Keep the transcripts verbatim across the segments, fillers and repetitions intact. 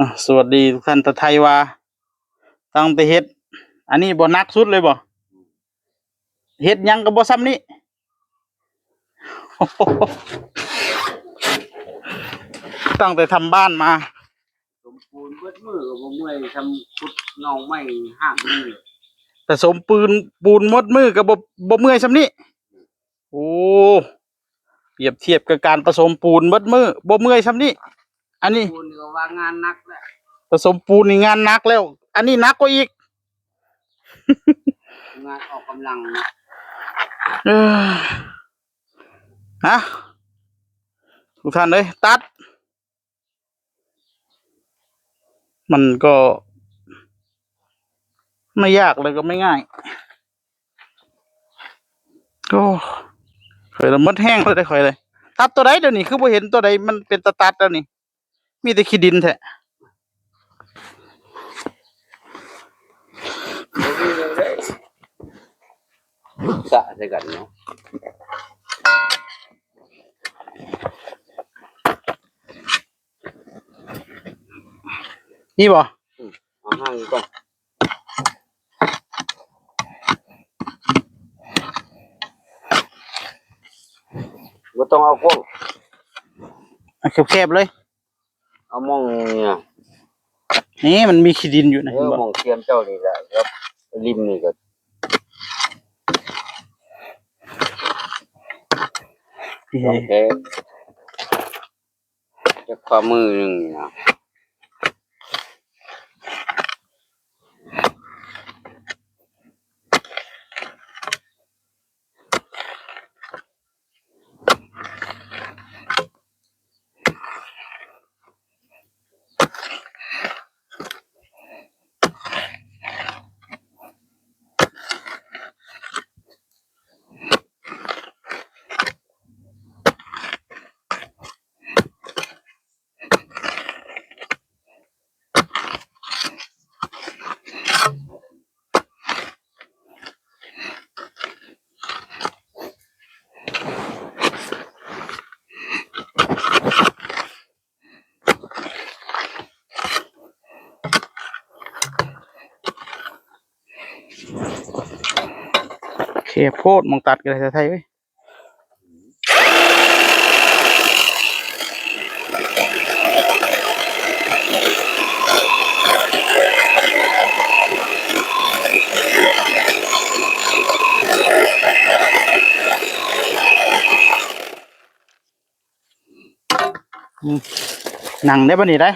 อ่ะ สวัสดีทุกท่าน ตาไทว่า ตั้งแต่เฮ็ด อันนี้บ่หนักสุดเลยบ่ เฮ็ดหยังก็บ่ส่ำนี้ ตั้งแต่ทำบ้านมา สมปูนเบิดมือก็บ่เมื่อย ทำขุดหน่อไม้หากมือ แต่สมปูน ปูนหมดมือก็บ่ บ่เมื่อยส่ำนี้ โอ้ เปรียบเทียบกับการผสมปูนเบิดมื้อ บ่เมื่อยส่ำนี้ อันนี้ ปูนนี่ก็ว่างานหนักแล้ว ผสมปูนนี่งานหนักแล้ว อันนี้หนักกว่าอีก งานออกกำลังนะ เออ ฮะ ทุกท่านเอ้ย ตัด มันก็ ไม่ยากเลยก็ไม่ง่าย โอ้ ข่อยละหมดแฮงเลยเด้อข่อยเลย ตัดตัวใดเดี๋ยวนี้ คือบ่เห็นตัวใดมันเป็นตาตัดแล้วนี่ มีแต่ขี้ดินแท้ สะใส่กันเนาะ นี่บ่ อืม เอาห้างนี้ก่อน บ่ต้องเอากว้าง เอาแคบๆเลย เอาหม่องเนี่ย นี่มันมีขี้ดินอยู่นะ เออ เห็นบ่ หม่องเทียมเจ้านี่แหละ ครับ ริมนี่ก็ นี่ โอเค จักฝ่ามือหนึ่งนี่นะ โอเค โพดหม่องตัดก็ได้ไทยเว้ย อืม นั่งได้ปะนี่ได้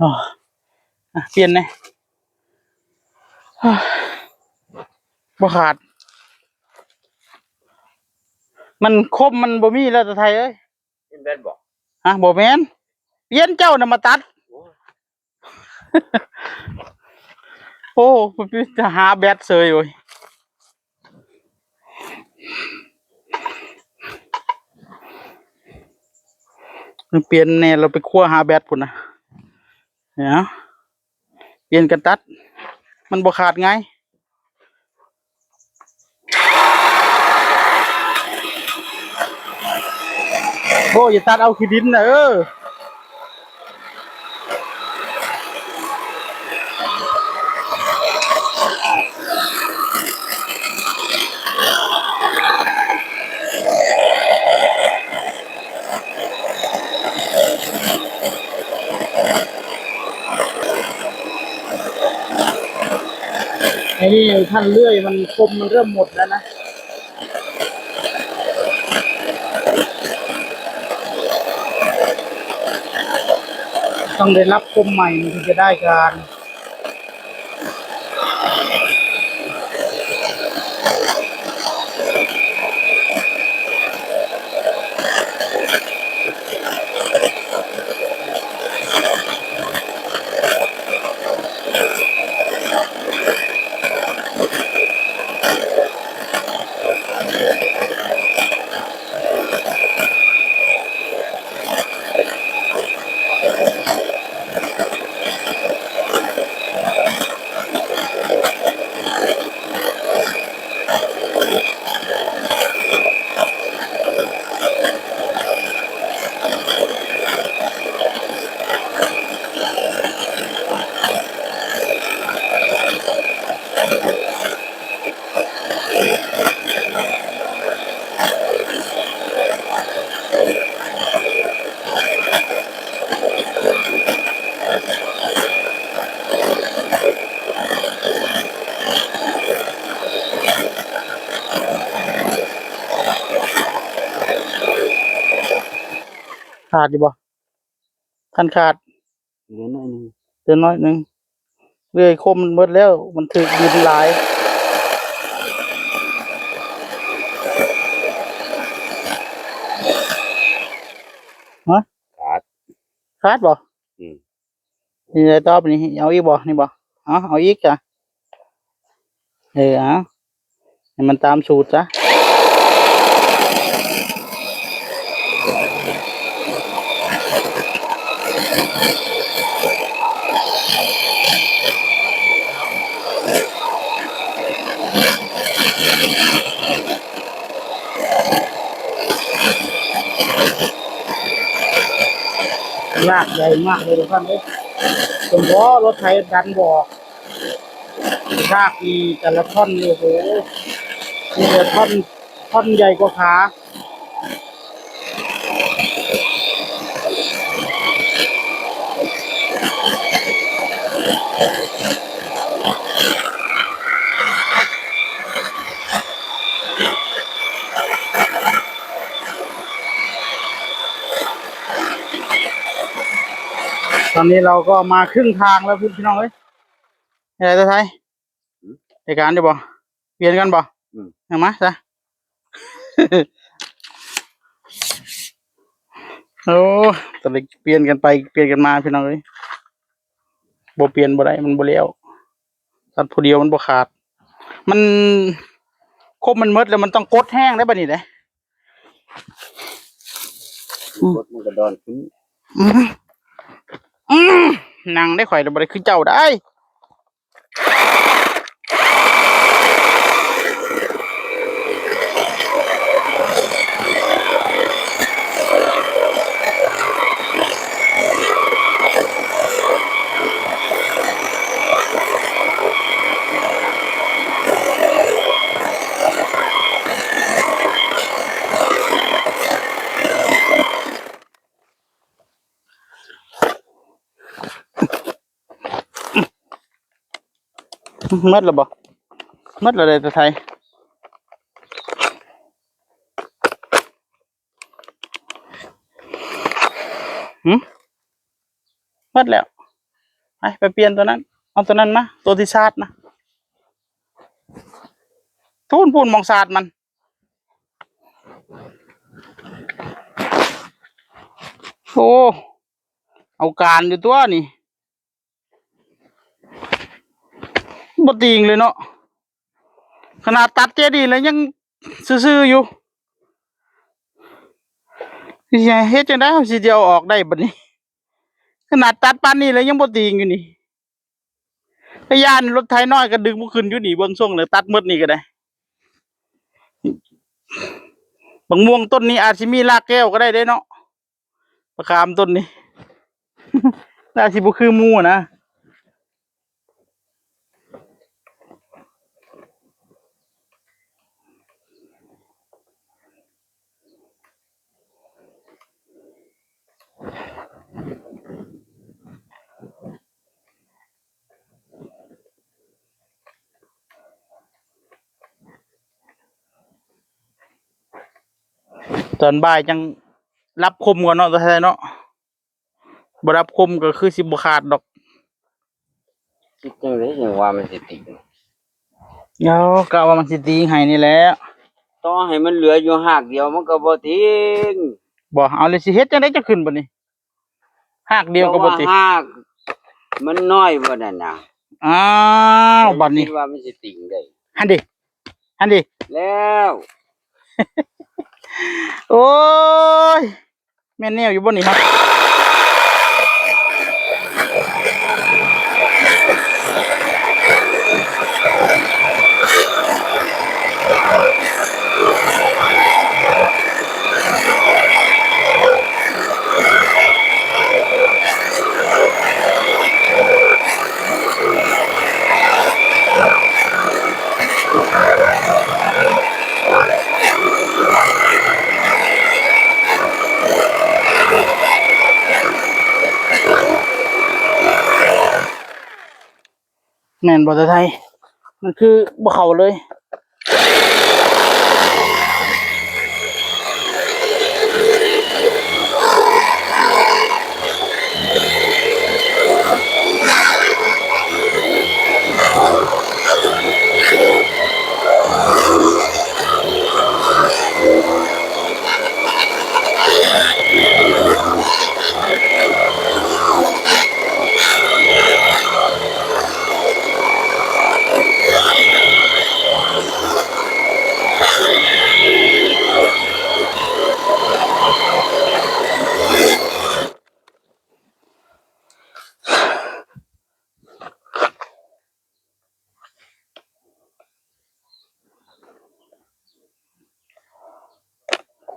อ๋อ อ่ะ เปลี่ยนเลย บ่ขาด มันคมมันบ่มีแล้วตาไทเอ้ย เปลี่ยนแบตบ่ ฮะ บ่แม่น เปลี่ยนเจ้าน่ะมาตัด โอ้ โอ้ จะหาแบตเสยเว้ย มันเปลี่ยนแน่ เราไปคว้าหาแบตพุ่นนะ เนี่ย เปลี่ยนกันตัด มันบ่ขาดง่าย โอ้ อย่าตัดเอาขี้ดินนะ เออ ไอ้นี่ท่านเลื่อยมันคมมันเริ่มหมดแล้วนะ ต้องได้รับคมใหม่มันถึงจะได้การ ขาดอยู่บ่ ท่านขาด เหลือน้อยหนึ่ง เหลือน้อยหนึ่ง เลื่อยคมมันหมดแล้ว มันถืกดินหลาย ฮะ ขาด ขาดบ่ อืม นี่ได้ตอบนี่ เอาอีกบ่ นี่บ่ เอา เอาอีกจ้ะ เออ เอา ให้มันตามสูตรซะ ลากใหญ่มากเลยทุกท่านเอ้ย สมพอรถไถดันบ่อ ลากอีแต่ละท่อนนี่ โอ้โห มีแต่ท่อน ท่อนใหญ่กว่าขา ตอนนี้เราก็มาครึ่งทางแล้วพี่น้องเอ้ย อะไรตัวไทย อืม รายการอยู่บ่ เปลี่ยนกันบ่ อืม เอามาซะ โอ้ ตอนนี้เปลี่ยนกันไป เปลี่ยนกันมาพี่น้องเอ้ย บ่เปลี่ยนบ่ได้ มันบ่แล้ว ตัดผู้เดียวมันบ่ขาด มัน ครบมันหมดแล้ว มันต้องกดแฮงได้บัดนี้เด้ อืม กดมันก็ดอนขึ้น อืม อืม นั่งได้ข่อยแล้วบ่ได้คือเจ้าได้ หมดแล้วบ่ หมดแล้วเด้อตาไทย หึ หมดแล้ว ไป ไปเปลี่ยนตัวนั้น เอาตัวนั้นมา ตัวที่สาดนะ พู้น พู้น หม่องสาดมัน โอ้ เอาการอยู่ตัวนี่ บ่ติงเลยเนาะ ขนาดตัดเจดีย์แล้วยังซื่อๆอยู่ สิเฮ็ดจั่งใด๋ เฮาสิเอาออกได้บัดนี้ ขนาดตัดปานนี้แล้วยังบ่ติงอยู่นี่ พยานรถไถน้อยก็ดึงบ่ขึ้นอยู่นี่ เบิ่งทรงแล้วตัดหมดนี่ก็ได้ บักม่วงต้นนี้อาจสิมีรากแก้วก็ได้เด้เนาะ บักขามต้นนี้ น่าสิบ่คือหมู่นะ ตอนบ่ายจั่งรับคมก่อนเนาะ ตาไทเนาะ บ่รับคมก็คือสิบ่ขาดดอก คิดจั่งใด๋จั่งว่ามันสิติง เอ้า กะว่ามันสิติงให้นี่แหละ ต่อให้มันเหลืออยู่ฮากเดียวมันก็บ่ติง บ่ เอาเลยสิเฮ็ดจั่งใด๋จะขึ้นบัดนี้ ฮากเดียวก็บ่ติง แต่ว่าฮากมันน้อยบ่นั่นน่ะ อ้าว บัดนี้ คิดว่ามันสิติงได้ หั่นเด้ หั่นเด้ แล้ว โอ้ย แม่นแนวอยู่บ่นี่ครับ แม่นบ่ ตาไท มันคือบ่เข้าเลย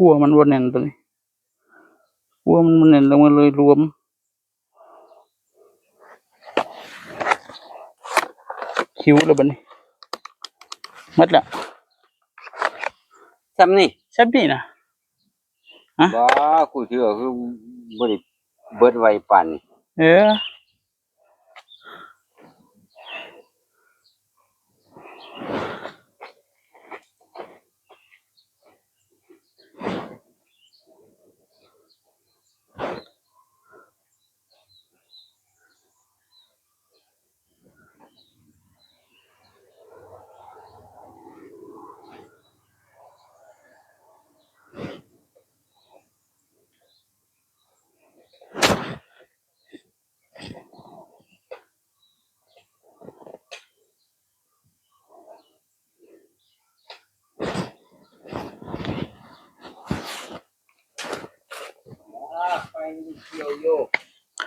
ขั้วมันบ่แน่นตัวนี้ ขั้วมันบ่แน่นแล้วมันเลยหลวม คิวแล้วบัดนี้ หมดแล้ว ส่ำนี่ ส่ำนี่นะ ฮะ บ่ กูเชื่อคือบ่ได้เบิดไวปานนี้ เออ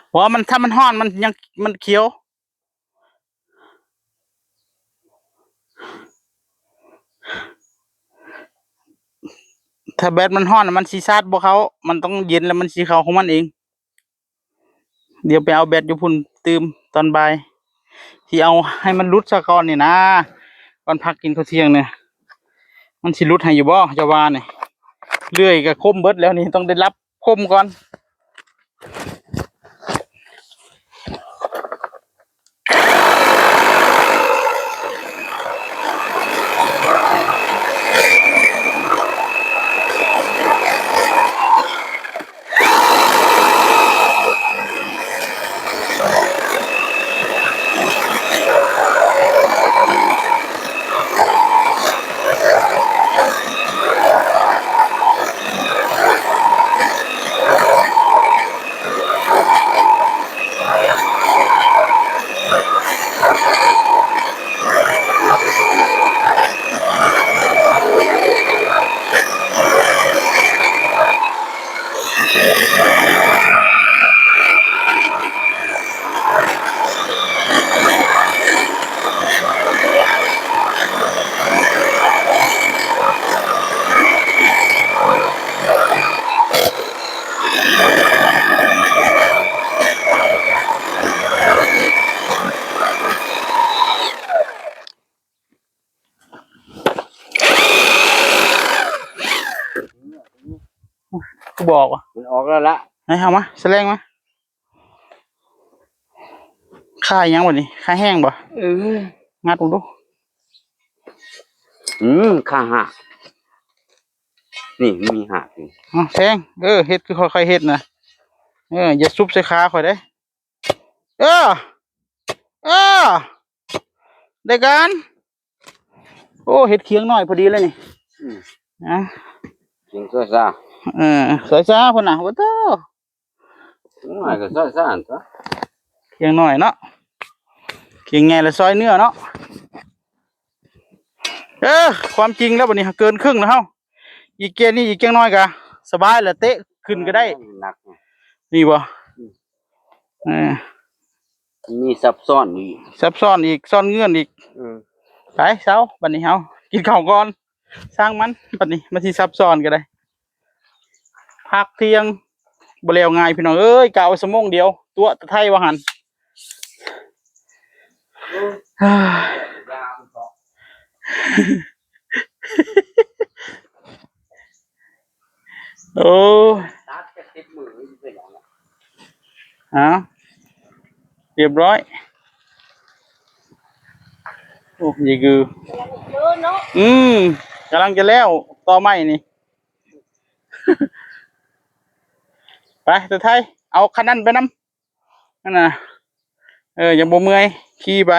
เพราะว่ามัน ถ้ามันฮ้อนมันยัง มันเขียว ถ้าแบตมันฮ้อนน่ะมันสิชาร์จบ่เข้า มันต้องเย็นแล้วมันสิเข้าของมันเอง เดี๋ยวไปเอาแบตอยู่พุ้นตื่มตอนบ่าย สิเอาให้มันหลุดซะก่อนนี่นะ ก่อนพักกินข้าวเที่ยงเนี่ย มันสิหลุดให้อยู่บ่ เจ้าว่านี่ เลื่อยก็คมเบิดแล้วนี่ ต้องได้รับคมก่อน บอกว่ามันออกแล้วละ ไหนเอามา แสลงมา ค่าหยังวะนี่ ค่าแห้งบ่ เออ งัดดูดู อืม ค่าหัก นี่ มีหักอยู่ อ๋อ แซง เออ เฮ็ดคือค่อยๆเฮ็ดนะ เออ อย่าซุบใส่ขาข่อยเด้ เออ เออ ได้การ โอ้ เฮ็ดเคียงน้อยพอดีเลยนี่ อืม นะ กินซอยซ่า เออ ซอยซ่าพุ่นน่ะ โอ้โธ่ น้อยก็ซอยซ่าหั่นซะ เคียงน้อยเนาะ เคียงใหญ่ละซอยเนื้อเนาะ เออ ความจริงแล้วบัดนี้เกินครึ่งแล้วเฮา อีกเกมนี้อีกจักหน่อยก็สบายแล้ว เตะขึ้นก็ได้ หนัก นี่บ่ อืม เออ มีซับซ้อนอีก ซับซ้อนอีก ซ่อนเงื่อนอีก เออ ไป เซา บัดนี้เฮากินข้าวก่อน ช่างมัน บัดนี้มาสิซับซ้อนก็ได้ พักเที่ยง บ่แล้วง่ายพี่น้องเอ้ย กะเอาชั่วโมงเดียว ตั๋วแต่ไทยว่าหั่น โอ้ ตัดจะติดมือเป็นหยังล่ะ อ้าว เรียบร้อย โอ้ นี่คือ เยอะเนาะ อืม กำลังจะแล้ว ต่อไม้นี่ ไป ตัวไทย เอาคันนั้นไปนำ นั่นน่ะ เออ ยังบ่เมื่อย ขี่ไป